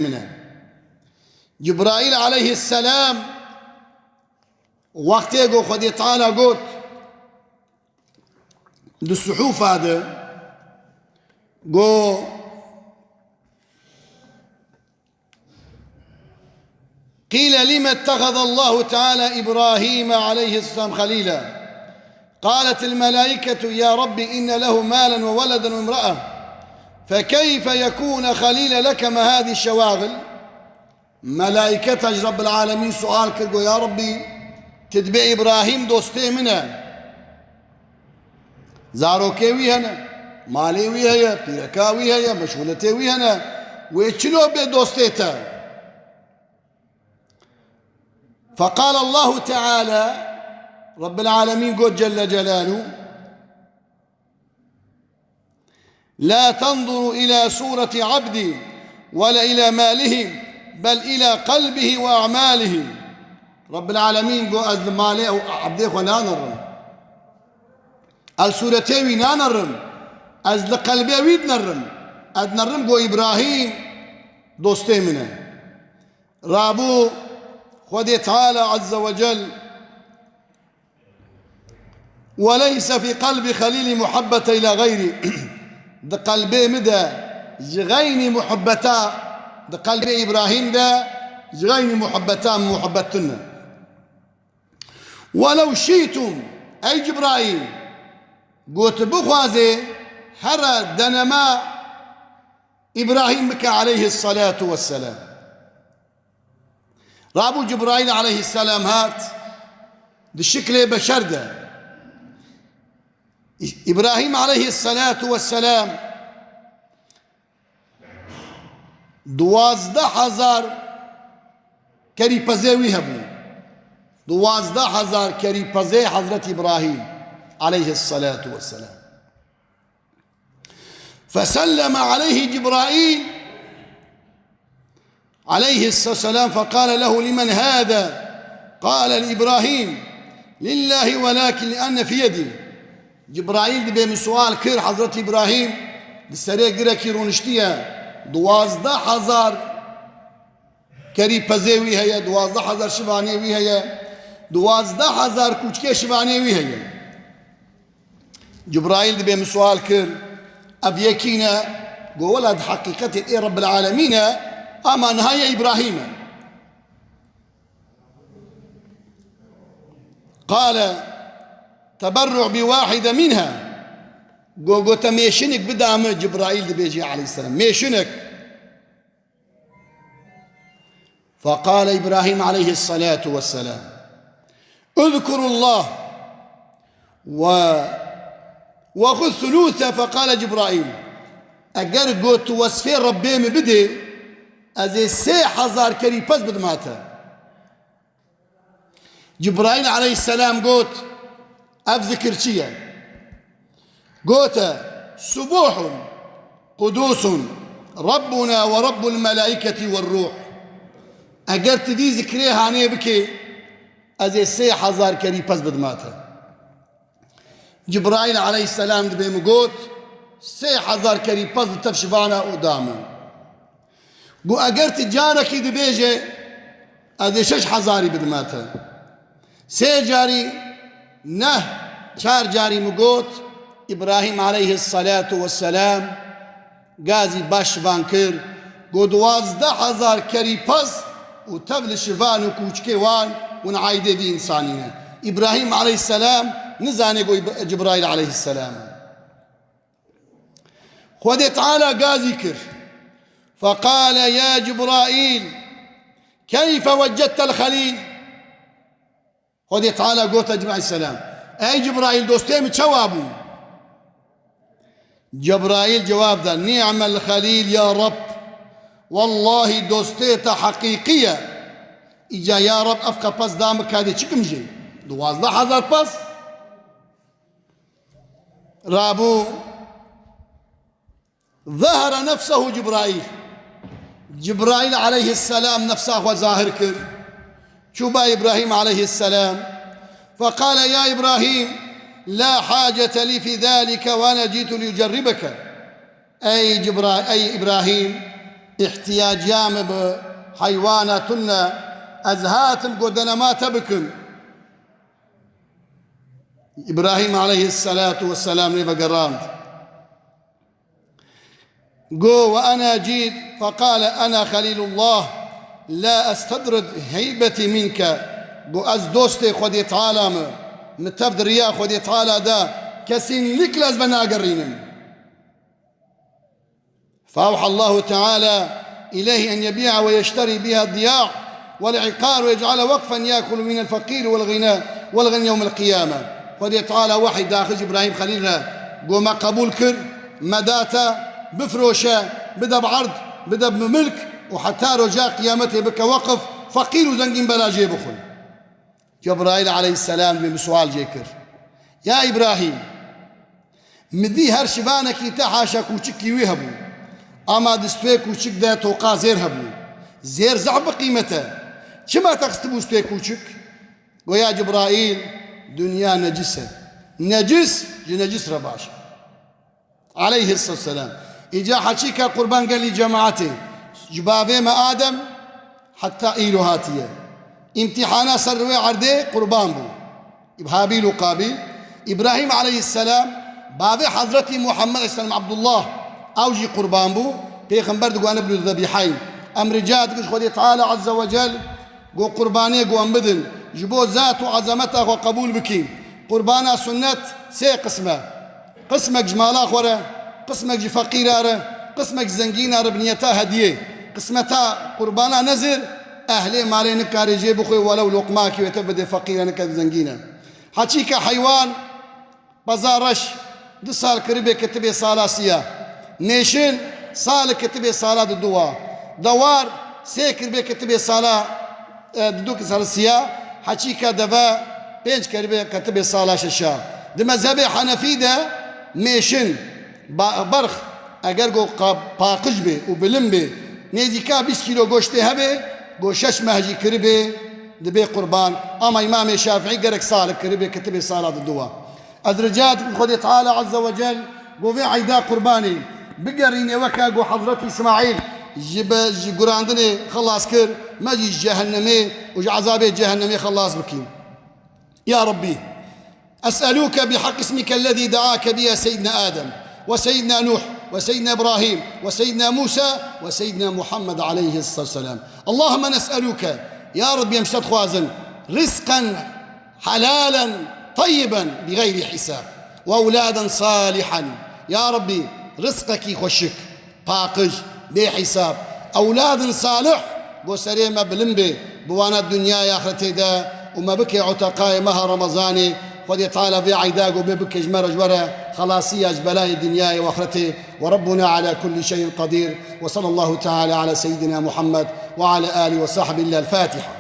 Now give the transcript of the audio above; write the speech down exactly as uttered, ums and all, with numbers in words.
min e. Cibraîl aleyhisselam wextê ku Xwedê Teala got di suhûfa de, got, قيل: لم اتخذ الله تعالى إبراهيم عليه السلام خليلا؟ قالت الملائكة: يا رب، إن له مالا وولدا وامرأة، فكيف يكون خليلا لك مع هذه الشواغل؟ Melaîketa ji Rabbil Alemîn sual kir, got, ya Rabbî, tu dibê Îbrahîm dostê min e. Zarokê wî hene, malê wî heye, pîreka wî heye, meşxûletê wî hene. Wê çilo bê dostê te? فقال الله تعالى, Rabbil Alemîn got Celle Celaluhu, لا تنظروا إلى صورة عبدي ولا إلى ماله بل إلى قلبه وأعماله. Rabbil Alemîn got, ez li malê û ebdê xwe nanerim. Ez sûretê wî nanerim. Ez li qelbê wî dinerim. Ez dinerim, got, Îbrahîm dostê min e. Rabû Xwedê Teala Azze ve Cel وليس في قلبي خليلي محبة إلى غيري. Di qelbê min de ji xeynî muhibbeta, di qelbê Îbrahîm de ji xeynî muhibbeta muhibbet tune. ولو شئتم, ey Cibraîl, got, bixwazê here denema Îbrahîm bike aleyhissalatu vesselam. Rabû Cibraîl aleyhisselam hat di şiklê beşer de. Î-, Îbrahîm aleyhisselatu vesselam duwazdeh hezar kerîpezê wî hebû. Duwazdeh hezar kerîpezê Hezretî Îbrahîm aleyhisselatu vesselam. فسلم عليه جبرائيل عليه السلام فقال له: لمن هذا؟ قال: لإبراهيم. لله ولكن لأن في يدي. Cibraîl dibê min sual kir, Hezretî Îbrahîm di serê girekî rûniştiye, duwazdeh hezar kerîpezê wî heye, duwazdeh hezar şivanê wî heye, duwazdeh hezar kûçkê şivanê wî heye. Cibraîl dibê min sual kir, ev yekî ne? Got, wela di heqîqetê ê Rebbil Alemîn e, ama niha yê Îbrahîm e. Qale, teberru' bi wahide minha. Got, got, te mêşinik bida min, Cibraîl dibêje aleyhisselam. Mêşinik. فقال إبراهيم عليه الصلاة والسلام: اذكروا الله و-، وخذ ثلثه. فقال جبرائيل: Eger got tu wesfê Rebbê min bidê, ez ê sê hezar kerî pez bidima te. Cibraîl aleyhisselam got, ev zikir çi ye? Gote, Subuhun qudusun Rabbuna ve Rabbul melaiketi ve ruh. Eger tu vî zikrê hanê bikê, ez ê sê hezar kerî pez bidima te. Cibraîl aleyhisselam dibê min got, sê hezar kerî pez di tev şivana û da min. Got, eger tu carekî dibêje, ez ê şeş hezarî bidime te. Sê carî, neh, çar carî min got, Îbrahîm aleyhisselatu vesselam gazî baş şivan kir, got, duwazdeh hezar kerî pez û tev li şivan û kûçikê wan û aîdê vî însanî ne. Îbrahîm aleyhisselam nizane ku Îb-, Cibraîl aleyhisselam e. Xwedê Teala gazî kir. Feqale ya Cibraîl, keyfe weccette l-Xelîl? Xwedê Teala gote Cibraîl selam, ey Cibraîl, dostê min çawa bû? Cibraîl cewab da, ni'mel Xelîl ya Reb. Wellahî dostê te heqîqî ye. Îca ya Reb ev qepez da min, ka dê çikim jê? Duwazdeh hezar pez. Rabû zehera nefsehu Cibraîl. Cibraîl aleyhisselam nefsa xwe zahir kir. Çû ba Îbrahîm aleyhisselam. Feqale ya Îbrahîm, la hacete lî fî zalike ve ene cîtu li ucerribeke. Ey Cibra-, ey Îbrahîm, Îhtiyaciya min bi heywana tune, ez hatim ku denema te bikim. Îbrahîm aleyhisselatu vesselam lê vegerand. Go, "Ve ana cît, feqale ana xelîlullah, la estedrid heybetî minke." Go, "Ez dostê Xwedê Teala me, min tev di riya Xwedê Teala de, kesînlikle ez venagerînim." فأوحى الله تعالى إليه أن يبيع ويشتري بها الضياع والعقار ويجعل وقفا يأكل من الفقير والغنى والغني يوم القيامة. Xwedê Teala wehî daxist Îbrahîm Xelîl re, go me qebûl kir, me da te, bifroşe, bide bi erd, bide bi milk û heta roja qiyametê bike weqf, feqîr û zengîn bela jê bixwin. Cebraîl aleyhisselam wê min sual jê kir. Ya Îbrahîm, min dî her şivanekî te haşa kûçikî wî hebû. Ama di stûyê kûçik de toqa zêr hebû. Zêr zehf bi qîmet e. Çima te xistibû stûyê kûçik? Go ya Cebraîl, dinya necis e. Necis ji necis re baş e. Aleyhisselam. Îca heçîka qurban gelî cemaetê. Ji bavê me Adem heta îro hatiye. Îmtîhana ser rûyê erdê qurban bû. Habil û Qabil. Îbrahîm aleyhisselam, bavê Hezretî Muhammed aleyhisselam Abdullah, ew jî qurban bû. Pêxember digoane bidû zebiheyn. Em rica dikin ji Xwedê Teala Azze ve Cel, go qurbanê go em bidin, ji bo zat û ezemeta xwe qebûl bikî. Qurbana sunnet sê qism e. Qismek ji mala xwe re, qismek ji feqîra re, qismek ji zengîna re bi niyeta hediyê. Qismeta qurbana nezir, ehlê malê nikare jê bixwe, welew loqmakî wê te bide feqîra, nike zengîne. Heçîka heywan, peza reş, du sal kiribê kitibê sala siya. Mêşin, sal kitibê sala diduwa. Dewar, sê kiribê kitibê sala e, di du sala siya, heçîka deve pênc keribê ketibê sala şeşa. Di mezhebê Henefî de mêşin, ba-, berx, eger go qa-, paqij bê û bilim bê, nêzîka bîst kîlo goştê hebe, go şeş meh jî kiribê, dibê qurban. Ama Îmamê Şafîî gerek salik kiribê ketibê sala diduwa. Ez rica dikim Xwedê Teala Azze ve Cel, go vê eyda qurbanê bigerîne weke go Hezret Îsmaîl ji be-, ji gurandinê xelas kir, me jî ji cehennemê û ji ezabê cehennemê xelas bikî. Ya Rabbî, أسألك بحق اسمك الذي دعاك به سيدنا آدم وسيدنا نوح وسيدنا إبراهيم وسيدنا موسى وسيدنا محمد عليه الصلاة والسلام. اللهم نسألك، ya Rabbî, em ji te dixwazin, رزقا حلالا طيبا بغير حساب وأولادا صالحا. Ya Rabbî, rizqekî xweşik, paqij, bê hîsab, ewladin salih, go serê me bilind bê, bi wana dinyayê axretê de û me bike uteqayê meha Remezanê. Xwedê Teala vê eyda go bê bike ji me re ji we re xelasiya ji belayê dinyayê û axretê. وربنا على كل شيء قدير. وصلى الله تعالى على سيدنا محمد وعلى آله وصحبه. الفاتحة.